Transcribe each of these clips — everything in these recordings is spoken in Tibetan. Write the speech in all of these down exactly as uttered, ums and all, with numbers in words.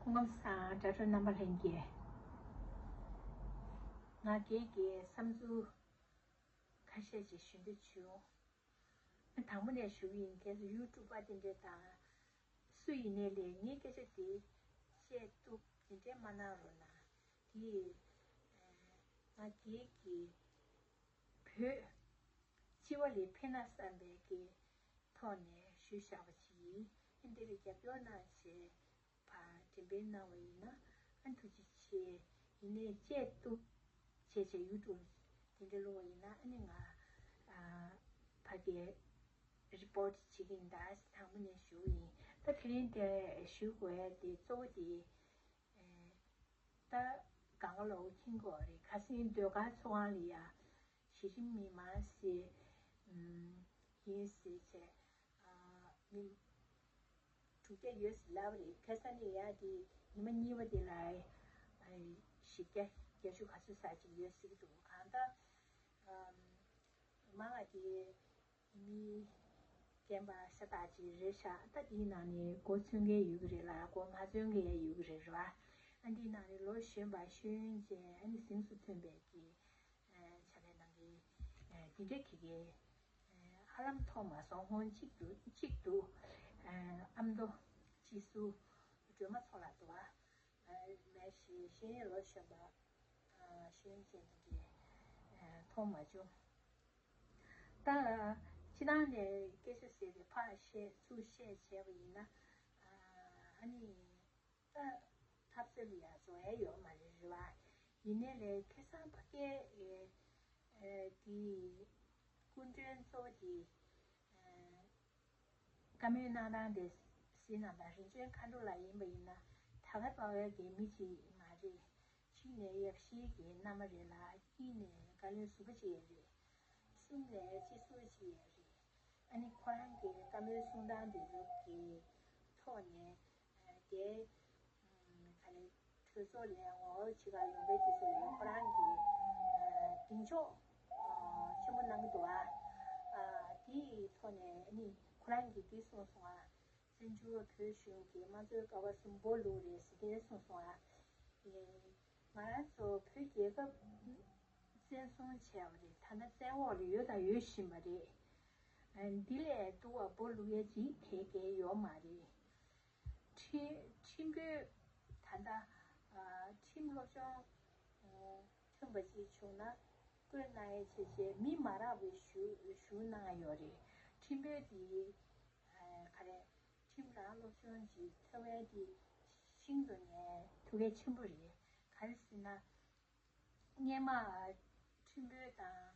སྐུ་ཁམས་བཟང་། དྲ་གྲོགས་རྣམ་པ་ལྷན་རྒྱས། ང་སྒེར་གྱི་བསམ་ཚུལ་ཁ་ཤས་ཅིག་ཞུ་འདོད་བྱུང་། དང་པོ་ནས་ཞུ་གི་ཡིན། གལ་སྲིད་ཡུ་ཊུབ་པ་དེ་འདྲས་དང་སུ་ཡིན་ནའི་ལས་ངའི་སྐད་ཆ་དེ་བཤད་ཐུབ་དེ་འདྲས་མ་གནང་རོགས་གནང་། དེ་ང་སྒེར་གྱི་བོད་སྤྱི་བ་ལ་ཕན་ན་བསམ་པའི་གི་ཐོག་ནས་ཞུས་བཞག་པ་ཅིག་ཡིན། འདི་ལ་རྒྱབ་སྐྱོར་གནང་བྱས་པར་འགྲེམས་སྤེལ་གནང་བ་ཡིན་ན་ཨ་ཐུགས་རྗེ་ཆེ། ཡིན་ནའི་བཅད་གཏུབ་བྱས་བྱས་ཡུ་ཊུབ་དེ་འདྲ་བླུགས་པ་ཡིན་ན་ཨ་ནི་ང་ཨ་ཕ་གིའི་རི་པོ་ཊི་བྱེད་ཀྱི་ཡིན་ད་དང་པོ་ནས་ཞུ་གི་ཡིན། ད་དེ་རིང་དེ་ཞུ་དགོས་ཡ་དེ་གཙོ་བོ་དེ་ཨེ་ད་གང་ག་ལོག་མཁྱེན་གྱི་ཡོད་རེད། ཁ་སང་ཟློས་གར་ཚོགས་ཁང་ལ་ཡ་གཞི་རིམ་མི་མང་ཟེར་ཨམ་ཡིན་ཟེར་བྱས་ཨ་མི་དྲུག་བརྒྱ་ཡོད་ཟེར་ལབ་པ་རེད། ཁ་སང་ནས་ཡ་དེ་ཉི་མ་གཉིས་པ་དེ་ལ་ཨ་བཞི་བརྒྱ་བརྒྱད་ཅུ་ག་ཚོད་ཙམ་ཅིག་ཡོད་ཟེར་གྱི་འདུག་གང་ལྟར་ཨམ་མང་བ་དེ་མི་རྒན་པ་ཤ་སྟག་ཅིག་རེད་ཤག་ད་དེའི་ནང་ནས་མགོ་ཚོས་མཁན་ཡོད་ཀྱི་རེད་ལ་མགོ་མ་ཚོས་མཁན་ཡང་ཡོད་ཀྱི་རེད་ར། ཨ་འདིའི་ནང་ནས་ལོ་གཞོན་པ་ཤེས་ཡོན་ཅན་ཨ་ནི་གཟེངས་སུ་ཐོན་པའི་གི་ཨ་ཕྱག་ལས་གནང་མཁན་ཨ་དེ་འདྲའི་གི་གི་ཨ་ཧ་ལམ་མཐོང་མ་སོང་། ཧོན་གཅིག་ཏུ་གཅིག་ཏུ་ཨ་ཨ་མདོ་སྤྱི་ཟུར་སྒྲོལ་མ་མཚོ་ལགས་འདུག་ཨ། ཨ་མ་གཞི་ཤེས་ཡོན་ལོ་གཞོན་པ་ཨ་ཤེས་ཡོན་ཅན་དེ་འདྲའི་ཨ་མཐོང་མ་བྱུང་། ད་སྤྱི་བཏང་ནས་སྐད་ཆ་ཟེར་ཏེ་ཕར་བཤད་ཚུར་བཤད་བྱས་པ་ཡིན་ན་ཨ་ནི་ད་འཐབ་རྩོད་ལ་ཡང་འགྲོ་ཡ་ཡོད་མ་རེད་རེད་བ། ཡིན་ནའི་ལས་ཁ་སང་ཕ་གིའི་ཨེ་ཨེ་དེ་སྐུ་མགྲོན་གཙོ་བོ་དེ་ཨེ་བཀའ་མོལ་གནང་སྟངས་དེ་གཟིགས་གནང་དང་། རིམ་བྱོན་མཁའ་འགྲོ་ལགས་ཡིན་པ་ཡིན་ན་ད་ག་པ་བའི་གི་མི་གཅིག་མ་རེད། གཅིག་ནས་ཡབ་གཞིས་ཀྱི་མནའ་མ་རེད་ལ། གཉིས་ནས་བཀའ་བློན་ཟུར་པ་ཅིག་ཡང་རེད། གསུམ་ནས་སྤྱི་ཟུར་ཅིག་ཡང་རེད། ཨ་ནི་ཁོ་རང་གི་བཀའ་མོལ་གསུང་སྟངས་དེ་ཚོ་གི་ཐོག་ནས་ཨ་དེ་ཨ་ག་རེ་གྲོས་ཚོགས་ལ་ངོ་རྒོལ་བྱེད་གར་ཡོང་མཁན་དེ་ཚོ་ལ་ཁོ་རང་གི་ཨ་གདེང་འཇོག་ཨ་ཆེན་པོ་གནང་གི་འདུག་ཨ། ཨ་དེའི་ཐོག་ནས་ཨ་ནི་ཁོ་རང་གིས་འདི་གསུངས་སོང་ཨ། བཙན་བྱོལ་བོད་གཞུང་གིས་དམངས་གཙོའི་ཀ་བ་གསུམ་སྦོ་ལུག་རེད་ཟེར་དེ་གསུངས་སོང་ཨ། ཨེ་ང་རང་ཚོ་བོད་རྒྱལ་ཁབ་བཙན་བཟུང་བྱས་པ་རེད། ད་ལྟ་བཙན་འོག་ལ་ཡོད་དང་ཡོད་བཞིན་པ་རེད། ཨ་འདི་ལས་སྡུག་པ་སྦོ་ལུག་ཡ་ཅིག་དེ་གས་ཡོད་མ་རེད། ཁྲི་ཁྲིམས་དཔོན་ད་ལྟ་ཨ་ཁྲིམས་སློབ་སྦྱོང་ཨ་ཐོན་པ་ཅིག་བྱུང་ན་བསྐོས་གནང་ཡ་བྱས་བྱས་མི་མ་རག་པའི་ཞུ་ཞུ་གནང་ཡ་ཡོད་རེད། ཁྲིམས་དཔོན་དེ་ཨ་ག་རེ། ཁྲིམས་རང་སློབ་སྦྱོང་ཅིག་ཐོན་ཡ་དེ་ཤིན་ཏུ་ནས་ཐུགས་གལ་ཆེན་པོ་རེད། ག་རེ་ཟེར་ན། སྔས་མ་ཁྲིམས་དཔོན་དང་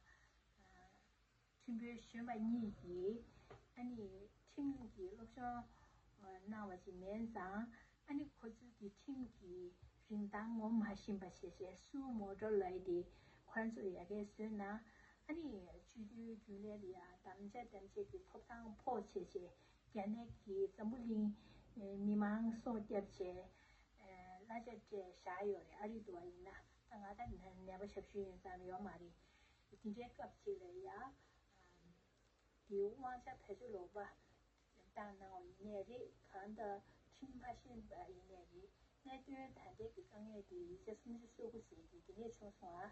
ཁྲིམས་དཔོན་གཞོན་པ་གཉིས་ཀྱིས་ཨ་ནི་ཁྲིམས་ཀྱི་སློབ་སྦྱོང་གནང་བ་ཅིག་མིན་ཙང་ཨ་ནི་ཁོ་ཚོས་ཀྱི་ཁྲིམས་ཀྱི་རིན་ཐང་ངོ་མ་ཤེས་པ་བྱས་བྱས་སུའུ་མོ་ཊོ་ལབ་ཡ་དེ་ཁོ་རང་ཚོས་ཡ་གིར་བཟོས་ན་ཨ་ནི་སྤྱི་འཐུས་རྒྱུན་ལས་ལ་ཡ་དམ་བཅའ་དམ་བཅའ་གི་ཐོབ་ཐང་ཕོག་བྱས་བྱས། རྒྱ་ནག་གིས་འཛམ་བུ་གླིང་མི་མང་སྲོག་བསྐྱབས་བྱས་གླ་ཆ་སྤྲད་བཞག་ཡོད་རེད། ཨ་རི་འདྲ་བ་ཡིན་ན་ད་ང་ད་ནད་པ་ཞབས་ཞུ་ཡོད་ཙམ་ཡོད་མ་རེད། དེ་འདྲའི་སྐབས་ཅིག་ལ་ཡ་དེའི་དབང་ཆ་བེད་སྤྱོད་ལོག་པ་བཏང་གནང་བ་ཡིན་ནའི་རེད། གང་ལྟར་ཁྲིམས་མ་ཤེས་པ་ཡིན་ནའི་རེད། གནད་དོན་ད་ལྟའི་གི་དཀའ་ངལ་དེ་ཡིག་ཆ་སུམ་ཅུ་སོ་དགུ་ཟེར་གི་དེ་ནས་བྱུང་སོང་ཨ།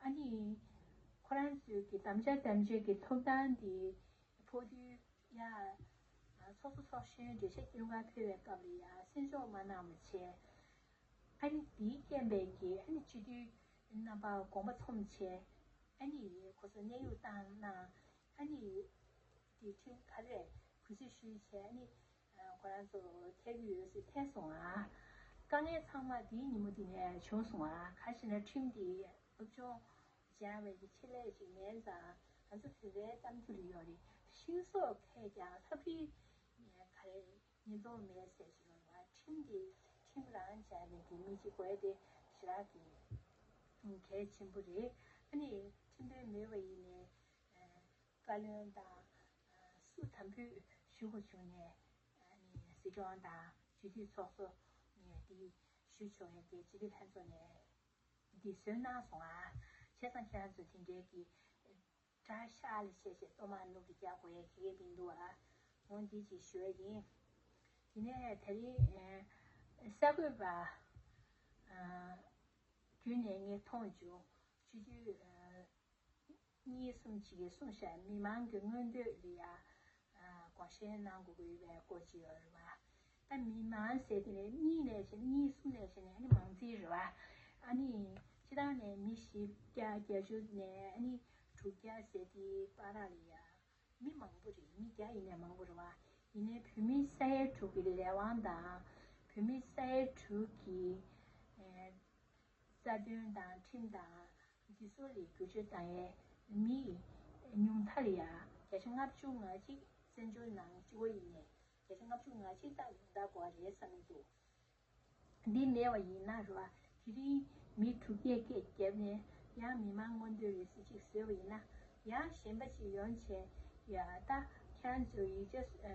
ཨ་ནི་ཁོ་རང་ཚོའི་གི་དམ་བཅའ་དམ་བཅའ་གི་ཐོབ་ཐང་དེ་ཕོག་དུས་ཡ། ཚོགས་གཙོ་ཚོགས་གཞོན་འགྲེལ་བཤད་སྐྱོན་གར་ཕེབས་པའི་སྐབས་ལ་ཡ་གསན་འཇོག་མ་གནང་བ་བྱས། ཨ་ནི་དེའི་རྐྱེན་པས་ཀྱི་ཨ་ནི་སྤྱི་འཐུས་རྣམ་པ་དགོངས་པ་ཚོམས་བྱས། ཨ་ནི་ཁོ་ཚོ་གནས་དབྱུང་བཏང་གནང་། ཨ་ནི་དེ་ཁྲིམས་ག་རེ་གུས་བརྩི་ཞུས་བྱས་ཨ་ནི་ཁོ་རང་ཚོ་ཐད་ཀྱི་ཡོད་ཟེར་ཐད་སོང་ཨ། དཀའ་ངལ་ཚང་མ་དེའི་ཉིན་མོ་དེ་ནས་བྱུང་སོང་ཨ། ག་རེ་ཟེར་ན་ཁྲིམས་དེ་སློབ་སྦྱོང་སྦྱང་བའི་གི་ཆེད་ལས་ཅིག་མིན་ཙང་ང་ཚོ་བོད་པའི་གཏམ་རྒྱུད་ལ་ཡོད་རེད། ཤིང་སོགས་འཕེལ་ཀྱང་ལྷ་བྲིས་ག་རེ་ཉེན་རྟོག་མེད་ཟེར་ཞིག་ཡོད་རེད་བ། ཁྲིམས་དེ་ཁྲིམས་རང་སྦྱར་ནས་གི་མི་གཅིག་དགོས་དེ་ཞེ་དྲག་གི་གལ་ཆེན་པོ་རེད། ཨ་ནི་ཁྲིམས་དཔོན་མེད་པ་ཡིན་ནའི་བཀའ་བློན་དང་སུ་དམ་འབུལ་ཞུ་དགོས་བྱུང་ནས་ཨ་ནི་སྲིད་སྐྱོང་དང་སྤྱི་འཐུས་ཚོགས་གཙོ་ནས་དེ་ཞུ་ཆོག་ཡ་དེ་སྤྱི་འཐུས་ལྷན་ཚོགས་ནས། འདི་བཟོས་གནང་སོང་ཨ། བྱས་ཙང་ཁྱེད་རང་ཚོ་དེ་འདྲའི་གི་དགྲ་ཤ་ལ་བྱས་བྱས་གཏོར་མ་ནུབ་ཀྱི་རྒྱག་དགོས་ཡ་གི་མི་འདུག་ཨ། འོ་འདི་ཅིག་ཞུ་ཡ་ཡིན། དེ་ནས་དེ་རིང་ཨེ་ གསར་འགོད་པ་ཨ་བརྒྱུད་ནས་ངས་མཐོང་བྱུང་། སྤྱི་འཐུས་ཨ་གཉིས་གསུམ་ཅིག་གིས་གསུངས་ཤག་མི་མང་གི་མངོན་འདོད་ལ་ཡ་ཨ་དགོངས་བཞེས་གནང་དགོས་ཀྱི་ཡོད་པའི་སྐོར་ཅིག་ཡོད་རེད་བ། ད་མི་མང་ཟེར་དེ་ནས་གཉིས་ནས་བྱས་ནས་གཉིས་གསུམ་ནས་བྱས་ནས་ཨ་ནི་མང་རྩིས་རེད་བ། ཨ་ནི་སྤྱི་བཏང་ནས་མི་བཞི་བརྒྱ་བརྒྱད་ཅུ་ནས་ཨ་ནི་དྲུག་བརྒྱ་ཟེར་དེའི་བར་ལ་ཡ། མི་མང་པོ་རེད། མི་བརྒྱ་ཡིན་ནའི་མང་པོ་རེད་བ། ཡིན་ནའི་བོད་མི་ས་ཡ་དྲུག་གི་ལས་དབང་དང་། བོད་མི་ས་ཡ་དྲུག་གི་ཨེ་རྩ་དོན་དང་ཁྲིམས་དང་འདི་ཚོ་ལ་བསྒྱུར་བཅོས་བཏང་ཡས་མི་ཉུང་མཐའ་ལ་ཡ་བརྒྱ་ཆ་ལྔ་བཅུ་ང་གཅིག་བཙན་བྱོལ་ནང་སྤྱི་བོ་ཡིན་ནའི་བརྒྱ་ཆ་ལྔ་བཅུ་ང་གཅིག་ལྟ་ལྟ་དགོས་པ་རེད་བསམ་གྱི་འདུག་འདི་མེད་པ་ཡིན་ན་རེད་བ། དེ་རིང་མི་དྲུག་བརྒྱ་སྐད་བརྒྱབ་ནས་ཡང་མི་མང་མངོན་འདོད་རེད་ཟེར་ཅིག་བཟོས་པ་ཡིན་ན། ཡང་གཞན་པ་ཅིག་ཡོང་བྱས་ཡ་ད་ཁྱེད་རང་ཚོའི་ཡིག་ཆ་ཨ་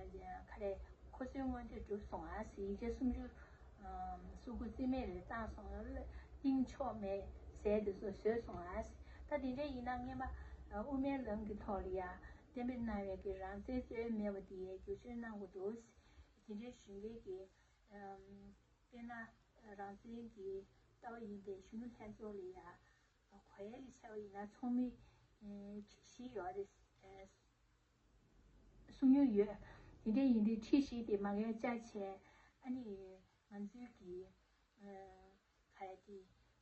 ག་རེ་ཁོ་ཚོའི་མངོན་འདོད་འགྲུབ་སོང་ཨ་ཟེར། ཡིག་ཆ་སུམ་ཅུ་ཨ་སུ་གུ་རྩིས་མེད་རེ་བཏང་སོང་ཨ། གཏིང་ཆོག་མེད་ཟས་དེ་ཚོ་བཟོས་སོང་ཨ་ཟེར། ད་དེ་འདྲ་ཡིན་ན་སྔོན་མ་ཨ་དབུ་མའི་ལམ་གྱི་ཐོག་ལ་ཡ་གཏན་འབེབས་གནང་བའི་གི་རང་བཙན་རྩོད་མེད་པ་དེ་བསྒྱུར་བཅོས་གནང་དགོས་འདུག་ཟེར། དེ་འདྲའི་ཞུ་མཁན་གྱི་ཨམ། དཔེར་ན་རང་བཙན་གྱི་ལྟ་བ་ཡིན་པའི་གཞོན་ནུ་ལྷན་ཚོགས་ལ་ཡ་གོ་ཡ་ལ་བྱ་བ་ཡིན་ན་ཚོགས་མི་ཁྲི་བཞི་ཡོད་རེད་གསུང་མྱོང་ཡོད། དེ་འདྲ་ཡིན་དུས་ཁྲི་བཞི་དེ་མ་གིར་བཅའ་བྱས། ཨ་ནི་ང་ཚོའི་གི་ག་རེ་དེ་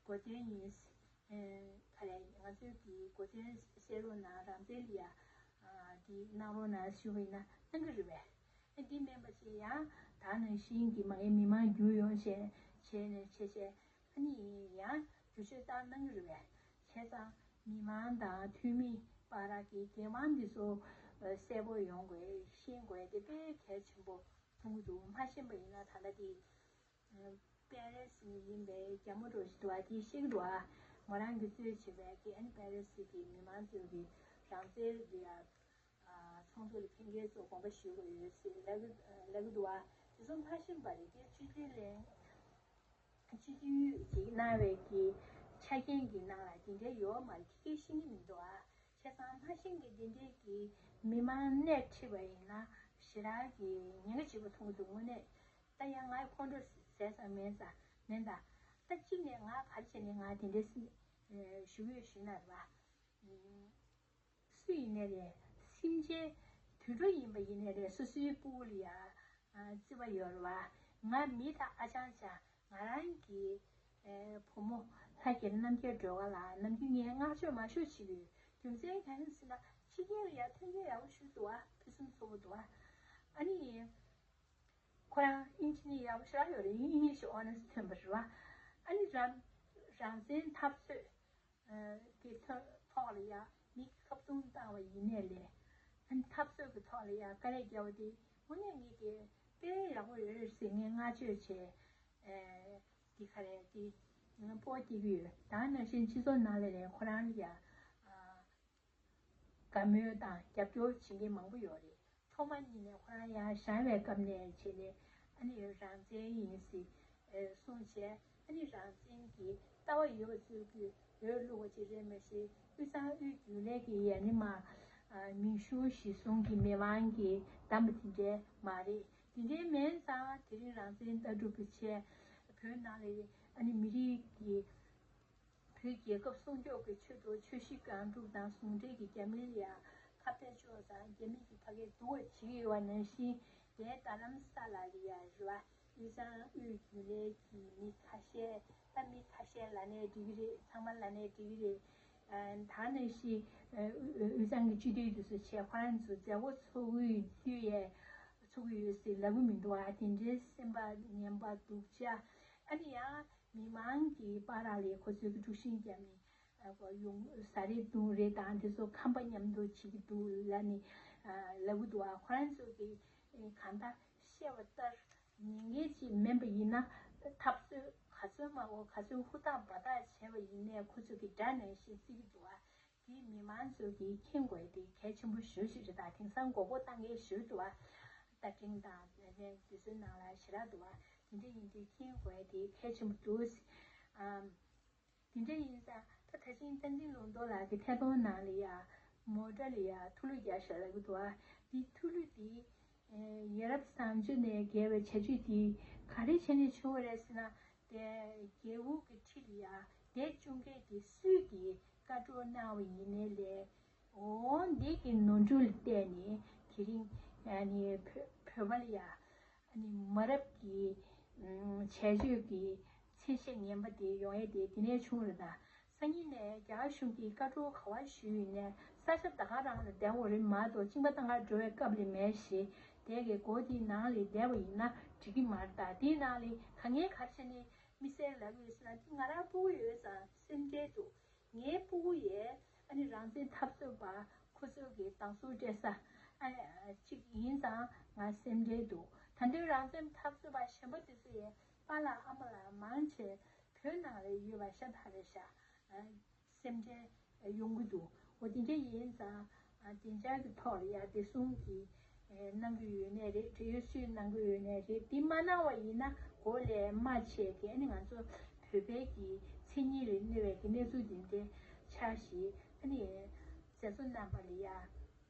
གོ་དོན་ཡིན། ག་རེ་ང་ཚོའི་གི་གོ་དོན་གསལ་རོགས་གནང་། རང་བཙན་ལ་ཡ་དེ་གནང་རོགས་གནང་ཞུ་བ་ཡིན་ན་གནང་གི་རེད་པས། ཨ་འདི་མིན་པ་ཞིག་ཡང་ད་ནང་བཞིན་གྱི་མ་གིའི་མི་མང་རྒྱུས་ཡོང་བྱས་བྱས་ནས་བྱས་བྱས། ཨ་ནི་ཡང་བསྒྱུར་བཅོས་བཏང་གནང་གི་རེད་པས། བྱས་ཙང་མི་མང་དང་འཐུས་མི་བར་གྱི་འགན་དབང་འདི་ཚོ་གསལ་པོ་ཡོང་དགོས་ཤེས་དགོས་དེ་དཔེ་གལ་ཆེན་པོ་མཐོང་གི་འདུག་མ་ཤེས་པ་ཡིན་ན་ད་ལྟ་དེ། པེ་རེ་སི་ནས་ཡིན་པའི་རྒྱ་མོ་འདྲ་ཞིག་འདུག་ཨ། དེས་ཤེས་ཀྱི་འདུག་ཨ། མོ་རང་གིས་གཙོས་བྱས་པའི་གི་ཨ་ནི་པེ་རེ་སི་གི་མི་མང་ཚོས་གི་རང་བཙན་ལ་ཡ་ཚོགས་འདུ་ལ་ཕེབས་མཁན་ཚོ་དགོངས་པ་ཞུ་དགོས་ཡོད་ཟེར་ལབ་ཀྱི་ལབ་ཀྱི་འདུག་ཨ། དེ་ཚོ་མ་ཤེས་པ་རེད། དེ་སྤྱི་འཐུས་ལས་སྤྱི་འཐུས་ཀྱིས་གནང་བའི་གི་ཆ་རྐྱེན་གྱི་ནང་ལ་དེ་འདྲ་ཡོད་མ་རེད། ཁྱེད་ཀྱིས་ཤེས་ཀྱི་མི་འདུག་ཨ། བྱས་ཙང་མ་ཤེས་ཀྱི་དེ་འདྲའི་གི་མི་མང་སྣེ་ཁྲིད་པ་ཡིན་ན་ཞེ་དྲག་གི་ཉེན་ཁ་ཆེ་པོ་མཐོང་གི་འདུག་དངོས་གནས། ད་ཡང་ང་ཁོང་ཁྲོ་ཟས་ཙང་མེད་ཙང་མེད་ད། ད་གཅིག་ནས་ང་ག་རེ་བྱས་ནས་ང་དེ་འདྲའི་སི་ཨེ་ཞུ་གི་ཡོད་ཞུས་ན་རེད་བ། སུ་ཡིན་ནའི་རེད། སེམས་ཅན་དུད་འགྲོ་ཡིན་པ་ཡིན་ནའི་རེད། སོ་སོའི་སྤུ་གུ་ལ་ཡ་ཨ་བརྩེ་བ་ཡོད་རེད་བ། ང་མི་དང་ཨ་ཅང་ཅང་ང་རང་གི་ཨེ་བུ་མོ་ལྷ་རྒྱལ་རྣམ་རྒྱལ་སྒྲོལ་དཀར་ལགས་ནམ་རྒྱུན་ངས་བསྔགས་བརྗོད་མང་ཤོས་བྱེད་ཀྱི་ཡོད། རྒྱུ་མཚན་གང་ཡིན་ཟེར་ན་ཕྱི་རྒྱལ་ལ་ཡ་ཐོན་སྐྱེད་ཡག་པོ་ཞིག་འདུག་བ། ཕུན་སུམ་ཚོགས་པོ་འདུག་བ། ཨ་ནི། ཁོ་རང་ཨིན་ཇི་ནི་ཡག་པོ་ཞེ་དྲག་ཡོད་རེད། ཨིན་ཇི་ཨོ་ནར་སི་ཐོན་པ་རེད་བ། ཨ་ནི་རང་རང་བཙན་འཐབ་རྩོད་ཀྱི་ཐོག་ལ་ཡ་མི་ཁ་བརྡུང་བཏང་བ་ཡིན་ནའི་ལས། ཨ་ནི་འཐབ་རྩོད་ཀྱི་ཐོག་ལ་ཡ་དཀའ་ལས་བརྒྱབ་པ་དེ་དངོས་གནས་ངེད་ཀྱིས་དཔེ་ཡག་པོ་ཡོད་རེད་ཟེར་ངས་བསྔགས་བརྗོད་བྱས། འདི་ག་རེད་དེ་སྤོ་སྐྱེ་གི་ཡོད། ད་ནང་བཞིན་སྤྱི་ཚོགས་ནང་ལ་ལས་ཁོ་རང་ལ་ཡ། དགའ་མོས་དང་རྒྱབ་སྐྱོར་བྱེད་མཁན་མང་པོ་ཡོད་རེད། ཐོག་མ་ཉིད་ནས་ཁོ་རང་ཡང་བཞེངས་པའི་སྐབས་ནས་བྱས་ནས་ཨ་ནི་རང་བཙན་ཡིན་ཟེར་གསུངས་བྱས། ཨ་ནི་རང་བཙན་གྱི་ལྟ་བ་ཡོད་པ་ཚོས་ཀྱིས་འོས་བླུགས་པ་ཅིག་རེད་མ་གཞི་དབུས་གཙང་དབུས་རྒྱུན་ལས་ཀྱི་ཡ་ནི་མ་མིང་གཞུང་གཞི་བཟུང་གི་མི་མང་གིས་བདམས་པ་དེ་འདྲའི་མ་རེད། དེ་འདྲའི་མིན་ཙང་དེ་རིང་རང་བཙན་ལྟ་གྲུབ་ཀྱི་ཆེད་བོད་ནང་ལ་ཨ་ནི་མི་རིགས་ཀྱི་བོད་རྒྱལ་ཁབ་སྲུང་སྐྱོབ་ཀྱི་ཆེད་དུ་ཆོས་གཞིས་སྒང་དྲུག་དང་ཟུང་འབྲེལ་གྱི་རྒྱ་མིར་ཡ་ཁ་གཏད་གཅོག་ཙང་རྒྱ་མི་གི་ཕ་གིར་འདུ་བ་བྱེད་ཀྱི་ཡོད་པ་ནང་བཞིན། ཡའི་རྡ་རམ་ས་ལ་ལ་ཡ་རེད་བ། དབུས་གཙང་དབུས་རྒྱུན་ལས་ཀྱི་མི་ཁ་ཤས། ད་མི་ཁ་ཤས་ལབ་ནའི་འགྲིག་གི་རེད། ཚང་མ་ལབ་ནའི་འགྲིག་གི་རེད། ཨ་ད་ནང་བཞིན་ཨ་དབུས་དབུས་གཙང་གི་སྤྱི་འཐུས་དེ་ཚོ་བྱས་ཁོ་རང་ཚོ་མཛད་སྒོ་ཚོགས་ཀྱི་དུས་ཡས་ཚོགས་ཀྱི་ཡོད་ཟེར་ལབ་གི་མི་འདུག་ཨ། དེ་འདྲའི་སེམས་པ་ངན་པ་སྡུག་ཅག་ཨ་ནི་ཡང་མི་མང་གི་བར་ལ་ཁོ་ཚོའི་གི་དཀྲུག་ཤིང་རྒྱབ་ནས་ཨ་ཁོ་ཡོང་ཟ་རེས་བཏུང་རེས་དང་དེ་ཚོ་ཁམས་པ་མཉམ་དུ་བྱེད་ཀྱི་འདུག་ལབ་ནས་ཨ་ལབ་གི་འདུག་ཨ། ཁོ་རང་ཚོ་གི་ཨེ་གང་ལྟར་བཤད་པ་ལྟར་ཉན་མཁན་ཅིག་མིན་པ་ཡིན་ན། འཐབ་རྩོད་ག་ཚོད་མང་པོ་ག་ཚོད་ཧུར་ཐག་འབད་ཐག་བྱས་པ་ཡིན་ནའི་ཁོ་ཚོ་གི་དགྲ་ནང་བཞིན་བརྩི་གི་འདུག་ཨ། དེ་མི་མང་ཚོ་གིས་མཁྱེན་དགོས་དེ་གལ་ཆེན་པོ་ཞེ་པོ་ཅིག་རེད། ད་དེང་སང་མགོ་སྐོར་བཏང་མཁན་ཞེ་པོ་འདུག་ཨ། རྟ་ཕྲེང་དང་དེ་ཚོའི་ནང་ལ་ཞེ་དྲག་འདུག་ཨ། དེ་འདྲ་ཡིན་དུས་མཁྱེན་དགོས་དེ་གལ་ཆེན་པོ་འདུག་ཨ། དེ་འདྲ་ཡིན་ཙང་ད་ད་ཕྱིན་བསྟན་འཛིན་ལུང་རྟོགས་ལགས་ཀྱི་ཐད་གཏོང་ནང་ལ་ཡ་མོ་ཊ་ལ་ཡ་ཐུགས་ལུ་རྒྱག་ཤག་ལབ་ཀྱི་འདུག་ཨ། འདི་ཐུགས་ལུ་འདི་ཡ་རབས་བཟང་སྤྱོད་ནས་བརྒལ་བའི་བྱ་སྤྱོད་འདི་ ག་རེ་བྱས་ནས་བྱུང་བ་རེད་ཟེར་ན། དེ་རྒྱལ་པོ་གི་ཁྲི་ལ་ཡ་དེ་བཅོམ་མཁན་དེ་སུས་ཀྱིས་བཀའ་གྲོས་གནང་བ་ཡིན་ནའི་ལས། འོ་འདི་གི་ནོར་འཁྲུལ་བལྟས་ནས་དེ་རིང་ཨ་ནི་བོད་བོད་པ་ལ་ཡ་ཨ་ནི་མ་རབས་ཀྱི་ཨམ་བྱས་སྤྱོད་ཀྱི་མཚན་ཤས་ངན་པ་དེ་ཡོང་ཡས་དེ་དེ་ནས་བྱུང་རེད་ད། སང་ཉིན་ནས་རྒྱ་གར་གཞུང་གིས་བཀའ་འཁྲོལ་ག་པར་ཞུས་ཡོད་ནའི་ས་ཆ་ད་ག་རང་ལ་བསྡད་དགོས་རེད་མ་གཏོགས་གཅིན་པ་བཏང་གར་འགྲོ་བའི་སྐབས་ལ་མེད་ཞེས། དེ་གའི་སྒོ་དེའི་ནང་ལ་བསྡད་པ་ཡིན་ན་འགྲིག་གི་མ་རེད་ད། དེའི་ནང་ལ་ག་ངས་ག་རེ་བྱས་ནས་དམིགས་བསལ་ལབ་ཡོད་ཟེར་ན། དེ་ང་རང་ཕྲུ་གུ་ཡོད་ཙང་སེམས་ཁྲལ་འདུག་ངའི་ཕྲུ་གུ་ཡས་ཨ་ནི་རང་བཙན་འཐབ་རྩོད་པ་ཁོ་ཚོ་གི་སྡང་ཟུག་སྤྲད་ས་ཨ་ཅིག་ཡིན་ཙང་ང་སེམས་ཁྲལ་འདུག་ད་དུང་རང་བཙན་འཐབ་རྩོད་པ་གཞན་པ་དེ་ཚོ་ཡས་པཱ་ལགས་ཨ་མ་ལགས་མང་ཆེ་བོད་ནང་ལ་ཡོད་པ་ཤ་སྟག་རེད་ཤག་ཨ། སེམས་ཁྲལ་ཡོང་གི་འདུག་འོ་དེ་འདྲ་ཡིན་ཙང་ཨ་བདེ་འཇགས་ཀྱི་ཐོག་ལ་ཡ་བདེ་སྲུང་གི་ཨེ་གནང་གི་ཡོད་ནའི་རེད། འབྲེལ་ཡོད་སུས་གནང་གི་ཡོད་ནའི་རེད། དེ་མ་གནང་བ་ཡིན་ན་གོ་ལས་མ་ཆེ་གི་ཨ་ནི་ང་ཚོ་བོད་པའི་གི་མཚན་ཉིད་ལ་གནོད་པའི་གི་གནས་ཚུལ་འདི་འདྲའི་ཆགས་ཤིག་ཨ་ནི་མཛད་གཙོ་རྣམ་པ་ལ་ཡ་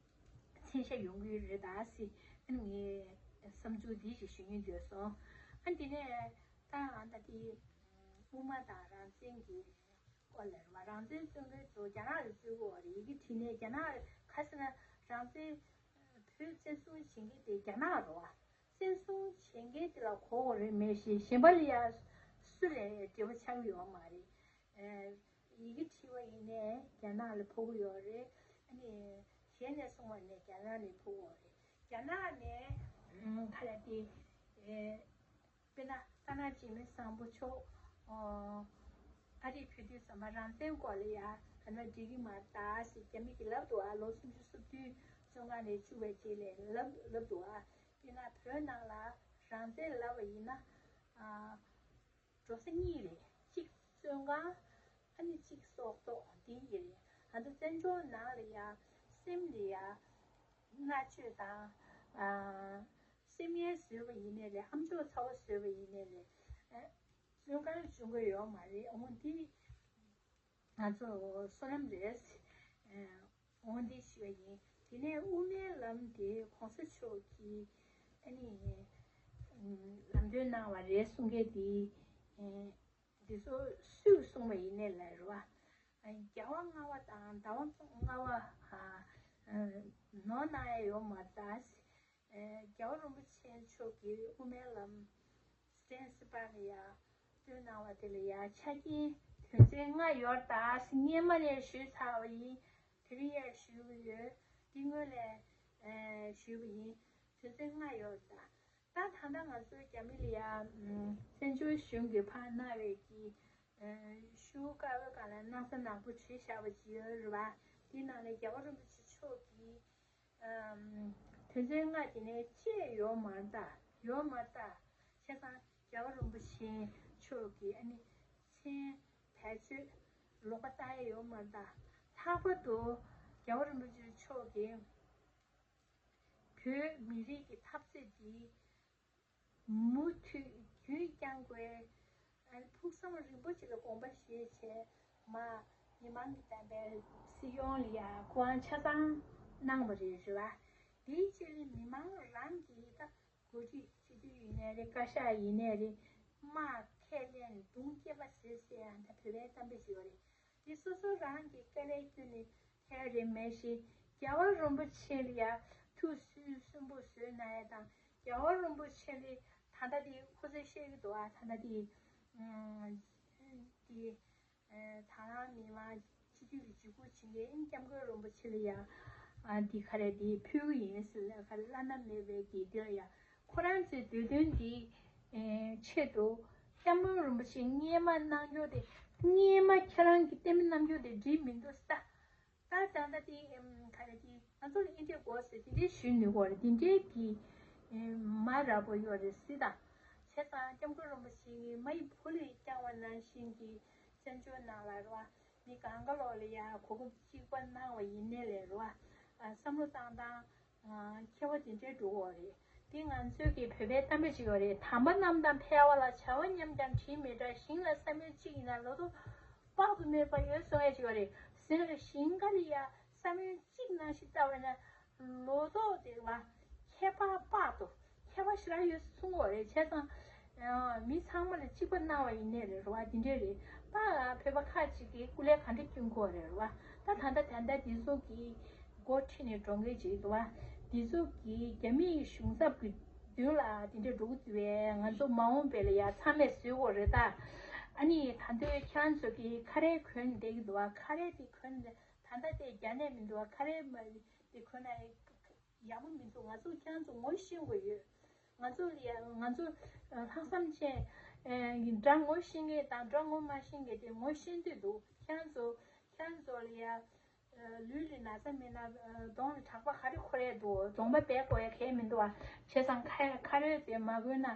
མཚན་ཤས་ཡོང་གི་རེད་ད་ཟེར་ཨ་ནི་ངའི་བསམ་ཚུལ་འདི་ཞིག་ཞུ་སྙིང་འདོད་སོང་། ཨ་ནི་དེ་ནས་ད་ད་དེ་དབུ་མ་དང་རང་བཙན་གྱི་སྐོར་ལ་རེད་བ། རང་བཙན་རྩོད་མཁན་ཚོ་རྒྱ་ནག་ལ་རྩོད་དགོས་པ་རེད། ཡི་གེ་བྲིས་ནས་རྒྱ་ནག་ག་ཟེར་ན་རང་བཙན་བོད་བཙན་བཟུང་བྱེད་མཁན་དེ་རྒྱ་ནག་རེད་བ། བཙན་བཟུང་བྱེད་མཁན་དེ་ལ་གོ་དགོས་རེད། མེད་ཞེས་གཞན་པ་ལ་ཡ་སུ་ལ་འབྲེལ་བ་ཆགས་ཀྱི་ཡོད་མ་རེད། ཨེ་ཡི་གེ་བྲིས་པ་ཡིན་ནའི་རྒྱ་ནག་ལ་ཕོག་གི་ཡོད་རེད། ཨ་ནི་གཞན་ནས་གསུངས་པ་ནས་རྒྱ་ནག་ལ་ཕོག་གི་ཡོད་རེད། རྒྱ་ནག་ནས་ཨ་ག་རེ་དེ་ཨེ། དཔེར་ན་ཐ་ན་འཇིགས་མེད་བཟང་པོ་མཆོག་ཨ་རིར་ཕེབས་དུས་ཙམ་པ་རང་བཙན་སྐོར་ལ་ཡ་ག་ན་འགྲིག་གི་མ་རེད་ད་ཟེར་རྒྱ་མི་གིས་ལབ་འདུག་ཨ། ལོ་སུམ་ཅུ་སོ་བདུན་བཙོན་ཁང་ནས་བཅུག་པའི་རྗེས་ལ་ལབ་ལབ་འདུག་ཨ། དཔེར་ན་བོད་ནང་ལ་རང་བཙན་ལབ་པ་ཡིན་ན་ཨ་འགྲོ་ས་གཉིས་རེད། གཅིག་བཙོན་ཁང་ཨ་ནི་གཅིག་སྲོག་ཐོག་འདི་གཉིས་རེད། ད་ལྟ་བཙན་བྱོལ་ནང་ལ་ཡ་སེམས་ལ་ཡ་མནར་གཅོད་དང་ཨ། སེམས་ངལ་བཟོས་པ་ཡིན་ནའི་རེད། ཨམ་ཅོག་ཚ་བོ་བཟོས་པ་ཡིན་ནའི་རེད། ཨ། བཙོན་ཁང་བཅུག་གི་ཡོད་མ་རེད། འོ་འདི་ང་ཚོ་བསོད་ནམས་རེད། ཨ། འོ་འདི་ཞུ་བ་ཡིན། དེ་ནས་དབུ་མའི་ལམ་དེ་གོང་ས་མཆོག་གིས་ཨ་ནི་ཨམ། ལམ་སྟོན་གནང་བ་རེད་གསུང་མཁན་དེ་ཨ། འདི་ཚོ་སུས་གསུངས་པ་ཡིན་ནའི་ལ་རེད་བ། ཨ། རྒྱལ་བ་ལྔ་པ་དང་ཟླ་བ་ལྔ་པ་ཨ། ཨ། ནོར་གནང་ཡ་ཡོད་མ་རེད་ད། ཨེ། རྒྱལ་བ་རིན་པོ་ཆེ་མཆོག་གིས་དབུ་མའི་ལམ་སི་ཊེན་སི་པ་ལ་ཡ་སྟོན་གནང་བ་དེ་ལ་ཡ་ཆ་རྐྱེན་དོན་ཚན་ལྔ་ཡོད་ད་ཟེར་སྔོན་མ་ནས་ཞུས་ཚར་བ་ཡིན། དེ་རིང་ཡང་ཞུ་གི་ཡོད། འདི་སྔོན་ལ་ཨེ་ཞུས་པ་ཡིན། དོན་ཚན་ལྔ་ཡོད་ད། ད་ད་ལྟ་ང་ཚོའི་རྒྱ་མི་ལ་ཡ་ཨམ། བཙན་བྱོལ་གཞུང་གིས་ཕར་གནང་བའི་གི་ཨེ་ཤུ་གུ་དཀར་པོའི་སྒང་ལ་སྣག་ཚ་ནག་པོ་བྲིས་བཞག་པ་ཅིག་ཡོད་རེད་བ། དེའི་ནང་ལ་རྒྱལ་བ་རིན་པོ་ཆེ་མཆོག་གིས་ཨམ། དོན་ཚན་ལྔ་དེ་ནས་བཅད་ཡོད་མ་རེད་ད། ཡོད་མ་རེད་ད། བྱས་ཙང་རྒྱལ་བ་རིན་པོ་ཆེ་མཆོག་གིས་ཨ་ནི་མཚན་བེད་སྤྱོད་ལོག་པ་བཏང་ཡ་ཡོད་མ་རེད་ད། ལྷག་པར་དུ་རྒྱལ་བ་རིན་པོ་ཆེ་མཆོག་གིས་བོད་མི་རིགས་ཀྱི་འཐབ་རྩོད་འདི་མུ་མཐུད་རྒྱུན་བསྐྱང་དགོས། ཨ་ནི་ཕུགས་བསམ་རིང་པོ་ཅིག་ལ་དགོངས་པ་བཞེས་བྱས་མ་མི་མང་གི་བསྟན་པའི་སྲིད་སྐྱོང་ལ་ཡ་སྐུ་དབང་ཆ་ཚང་གནང་བ་རེད་རེད་བ། དེའི་རྗེས་ལ་མི་མང་རང་གིས་ད་འགོ་ཁྲིད་སྤྱི་འཐུས་ཡིན་ནའི་རེད། བཀའ་ཤག་ཡིན་ནའི་རེད། དམག་ཁས་ལེན་གདོང་བསྐྱེད་པ་ཟེར་ཟེར་ཡང་ད་བོད་པའི་གཏམ་དཔེ་ཞིག་ཡོད་རེད། དེ་སོ་སོ་རང་གི་དཀའ་ལས་བསྐྱོན་ནས་ཁྱེད་རེ་མེད་ཞེས་རྒྱལ་བ་རིན་པོ་ཆེ་ལ་ཡ་ཐུགས་སུན་སུན་པོ་བཟོས་གནང་ཡ་དང་། རྒྱལ་བ་རིན་པོ་ཆེ་ལ་ད་ལྟ་དེ་ཁོ་ཚོས་བཤད་ཀྱི་འདུག་ཨ། ད་ལྟ་དེ་དེ་དང་བླངས་མི་མང་སྤྱི་འཐུས་ལ་འཇུས་སྐུལ་བྱེད་མཁན་སྐྱབས་མགོན་རིན་པོ་ཆེ་ལ་ཡ་ཨ་དེ་ག་རེ་དེ་ཕུལ་གྱི་ཡིན་ཟེར་ལ་ག་རེ་བླ་ན་མེད་པའི་དེ་དེ་ལ་ཡ་ཁོ་རང་ཚོའི་འདོད་དོན་དེ་ཆེད་དུ་སྐྱབས་མགོན་རིན་པོ་ཆེ་སྔོན་མ་གནང་རྒྱུ་དེ་སྔོན་མ་ཁྱེད་རང་གི་གཏན་འབེབས་གནང་རྒྱུ་དེ་འགྲིག་མི་འདུག་ཟེར། ད་ད་ལྟ་དེ་ཨེམ་ག་རེ་དེ་ང་ཚོ་ལ་འདི་འདྲའི་དགོས་ཟེར་དེ་འདྲའི་ཞུས་ནུས་གོ་རེད། དེ་འདྲའི་གི་ཨེམ་མ་རབ་པོ་ཡོད་རེད་ཟེར་དང་། བྱས་ཙང་སྐྱབས་མགོན་རིན་པོ་ཆེ་གིས་མ་ཡི་བུ་ལ་བསྐྱངས་པ་ནང་བཞིན་གྱི་བཙན་བྱོལ་ནང་ལ་རེད་བ། མི་གང་ག་ལོག་ལ་ཡ་གོ་སྐབས་གཅིག་པ་གནང་བ་ཡིན་ནའི་ལས་རེད་བ། ཨ་བསམ་བློ་བཏང་སྟངས་ཨ་ཁྱད་པར་དེ་འདྲའི་འགྲོ་གི་ཡོད་རེད། དེ་ང་ཚོའི་གི་བོད་པའི་གཏམ་དཔེ་ཅིག་ཡོད་རེད། དམ་པ་རྣམས་དང་ཕལ་པ་ལ། བྱ་བ་མཉམ་ཀྱང་དྲིས་མི་འདྲ། ཞིང་ལ་ས་མིག་གཅིག་ཡིན་ན། ལོ་ཏོག་དཔག་ཏུ་མེད་པ་ཡོད་གསུང་ཡས་ཅིག་ཡོད་རེད། ཟེར་ན་ཞིང་ཁ་ལ་ཡ་ས་མིག་གཅིག་ནང་བཞིན་ལྟ་བས་ན་ལོ་ཏོག་དེ་ལ་ཁྱད་པར་དཔག་ཏུ་ཁྱད་པར་ཞེ་དྲག་ཡོད་གསུང་གི་ཡོད་རེད། བྱས་ཙང་། མི་ཚང་མ་ལ་གཅིག་པ་གནང་བ་ཡིན་ནའི་རེད་རེད་བ། དེ་འདྲས་རེད་པ། བོད་པ་ཁག་ཅིག་གིས་སྐུ་ལས་ག་འདྲ་སྐྱོན་དགོས་རེད་རེད་བ། ད་ད་ལྟ་ད་ལྟ་དེ་ཚོ་གི་འགོ་ཁྲིད་ནས་འགྲོ་མཁན་ཅིག་འདུག་བ། དེ་ཚོ་གི་རྒྱ་མིའི་གཞུང་ཚབ་ཀྱི་མདུན་ལ་དེ་འདྲས་འགྲོ་གི་འདུག་བས། ང་ཚོ་མ་འོངས་པ་ལ་ཡ་ཚང་མས་བཟོས་དགོས་རེད་ད། ཨ་ནི་ད་དུང་ཁྱེད་རང་ཚོ་གི་ཁ་རས་གོན་བསྡད་ཀྱི་འདུག་བ། ཁ་རས་དེ་གོན་ད་ལྟ་དེ་རྒྱ་ནས་མི་འདུག་བ། ཁ་རས་མ་དེ་གོན་ན་ཡག་པོ་མི་འདུག་ང་ཚོ་ཁྱེད་རང་ཚོ་ངོ་ཤེས་དགོས་ཡོད། ང་ཚོ་ལ་ཡ་ང་ཚོ་ལྷག་བསམ་ཅན་འདྲ་ངོ་ཤེས་མཁན་དང་འདྲ་ངོ་མ་ཤེས་མཁན་དེ་ངོ་ཤེས་འདོད་འདུག་ཁྱེད་རང་ཚོ་ཁྱེད་རང་ཚོ་ལ་ཡ་ལུས་ལ་ན་ཚ་མེད་ན་གདོང་ལ་གྲགས་པ་ག་རེ་འཁོར་ཡས་འདུག་གདོང་པ་སྦས་དགོས་ཡ་གལ་མི་འདུག་ཨ། བྱས་ཙང་ཁ་ཁ་རས་དེ་མ་གོན་ན་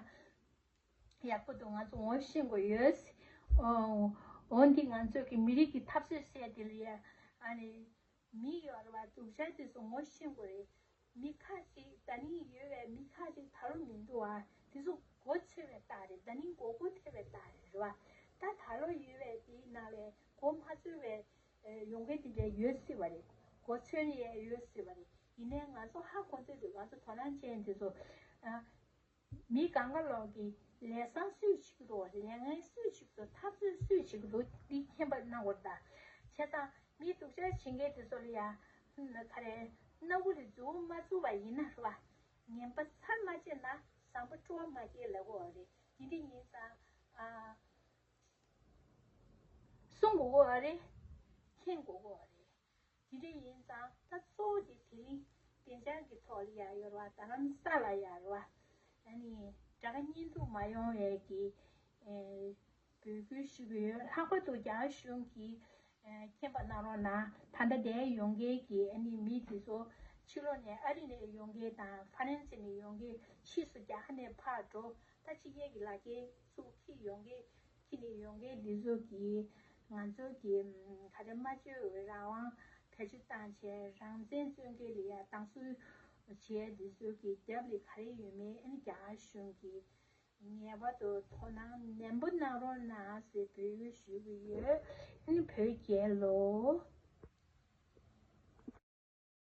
ཡག་པོ་འདུག་ང་ཚོ་ངོ་ཤེས་དགོས་ཡོད། འོ་འདི་ང་ཚོ་གི་མི་རིགས་ཀྱི་འཐབ་རྩོད་བྱས་དེ་ལ་ཡ་ཨ་ནི། མི་ཡོད་རེད་བ། སྡུག་ཅག་དེ་ཚོ་ངོ་ཤེས་དགོས་རེད། མི་ཁ་ཅིག་ད་ནི་ཡོད་པའི་མི་ཁ་ཅིག་ད་ལོ་མི་འདུག་བ། དེ་ཚོ་མགོ་ཚོས་པའི་རྟགས་རེད། ད་ནི་མགོ་སྐོར་ཐེབས་པའི་རྟགས་རེད་རེད་བ། ད་ད་ལོ་ཡོད་པའི་དེའི་ནང་ལས་མགོ་མ་ཚོས་པའི་ཡོང་མཁན་དེ་འདྲ་ཡོད་སྲིད་པ་རེད། མགོ་ཚོས་ནས་ཡོད་སྲིད་པ་རེད། ཡིན་ནའི་ང་ཚོ་ཧ་གོ་ཚོད་དུ་ང་ཚོ་དོ་སྣང་ཅན་དེ་ཚོ། མི་གང་ག་ལོག་གི་ལས་བཟང་སུས་བྱེད་ཀྱི་འདུག་ལས་ངན་སུས་བྱེད་ཀྱི་འདུག་འཐབ་རྩོད་སུས་བྱེད་ཀྱི་འདུག་འདི་མཁྱེན་པ་གནང་དགོས་རེད་ད། བྱས་ཙང་མི་སྡུག་ཅག་བྱེད་མཁན་དེ་ཚོ་ལ་ཡ་ག་རེ་སྣ་བུ་ལ་མཛུབ་མོ་མ་བཙུགས་པ་ཡིན་ན་རེད་བ། ངན་པ་ཚར་མ་བཅད་ན་བཟང་པོ་སྤྲོ་བ་མ་སྐྱེ་ལབ་དགོས་པ་རེད། འདི་འདྲ་ཡིན་ཙང་ཨ། གསུང་དགོས་ཀྱི་ཡོད་རེད། མཁྱེན་དགོས་ཀྱི་ཡོད་རེད། དེ་འདྲ་ཡིན་ཙང་ད་གཙོ་བོ་དེ་དེ་རིང་བདེ་འཇགས་ཀྱི་ཐོག་ལ་ཡར་ཡོད་རེད་བ། རྡ་རམ་ས་ལ་ཡར་རེད་བ། ཨ་ནི་དགྲ་དགའ་གཉེན་སྡུག་མ་ཡོང་བའི་གི་ཨེ་འབོད་སྐུལ་ཞུ་གི་ཡོད། ལྷག་པར་དུ་རྒྱ་གཞུང་གིས་ཨེ་མཁྱེན་པ་གནང་རོགས་གནང་། ད་ལྟ་འདིར་ཡོང་མཁན་གྱི་ཨ་ནི་མི་དེ་ཚོ་ཕྱི་ལོགས་ནས་ཨ་རི་ནས་ཡོང་མཁན་དང་ཧྥ་རན་སི་ནས་ཡོང་མཁན་ཕྱིས་སུ་རྒྱ་གར་ནས་ཕར་འགྲོ། ད་ཕྱི་རྒྱལ་གྱི་ལག་འཁྱེར་ཚུར་འཁྱེར་ཡོང་མཁན། ཁྱེར་ནས་ཡོང་མཁན་འདི་ཚོ་གིས་ང་ཚོ་གི་ག་རེ་སྨྲ་བརྗོད་རང་དབང་བེད་སྤྱོད་བཏང་བྱས་རང་བཙན་རྩོད་མཁན་ལ་ཡ་སྡང་ཟུག་བྱས་འདི་ཚོ་གི་རྒྱབ་ལ་ག་རེ་ཡོད་མེད་ཨ་ནི་རྒྱ་གར་གཞུང་གིས་ངེས་པར་དུ་དོ་སྣང་ནན་པོ་གནང་རོགས་གནང་ཟེར་འབོད་སྐུལ་ཞུ་གི་ཡོད། ཨ་ནི་བོད་རྒྱལ་ལོ།